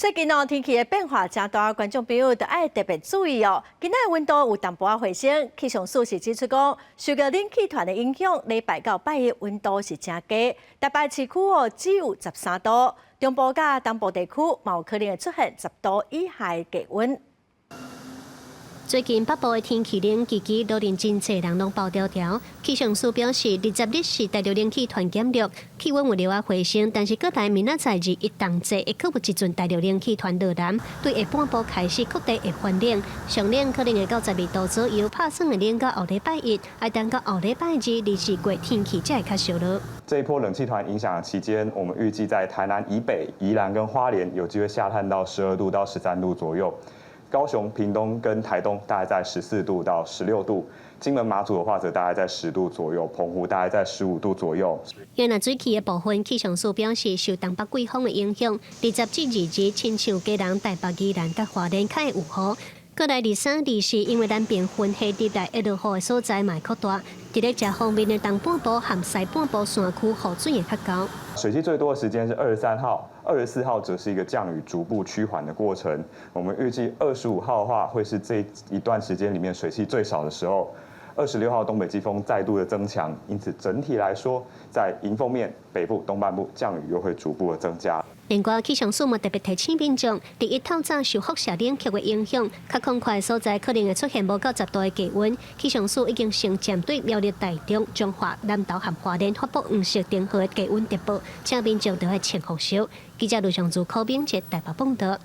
最近哦，天氣的變化誠大，觀眾朋友著愛特別注意哦。今仔的溫度有淡薄仔回升，氣象署是指出講，受著冷氣團的影響，禮拜到拜一溫度是誠低，台北市區哦只有13度，中部佮東部地區嘛有可能會出現10度以下的低溫。最近北部的天氣冷吱吱，予人真濟人攏包牢牢。氣象署表示，20日是大陸冷氣團減弱，氣溫有略仔回升，但是閣來明仔載二一冬至會閣有一陣大陸冷氣團落南，對下半晡開始各地會寒冷，上冷可能會到12度左右，拍算會冷到後禮拜一，愛等到後禮拜二、二四過天氣才會較燒熱。這一波冷氣團影響的期間，我們預計在台南以北、宜蘭跟花蓮有機會下探到12度到13度左右。高雄、屏東跟台東大概在14度到16度，金門、馬祖的話則大概在10度左右，澎湖大概在15度左右。原來水氣的部分，氣象署表示，受東北季風的影響，20至22，親像基隆、台北、宜蘭佮花蓮較會有雨。閣來23、24，因為南邊雲系入來會落雨的所在嘛會擴大。佇咧食方面的東半部和西半部山區雨水會較厚。水汽最多的時間是23號，24號則是一個降雨逐步趨緩的過程。我們預計25號的話，會是這一段時間裡面水汽最少的時候。26號東北季風再度的增強，因此整體來說，在迎風面北部東半部降雨又會逐步的增加。另外，氣象署嘛特別提醒民眾，佇一透早受輻射冷卻的影響，較空曠的所在可能會出現無到10度的低溫。氣象署已經先針對苗栗、台中、彰化、南投和花蓮發布黃色燈號的低溫特報，請民眾著愛穿厚衫。記者盧尚祖、柯炳哲台北報道。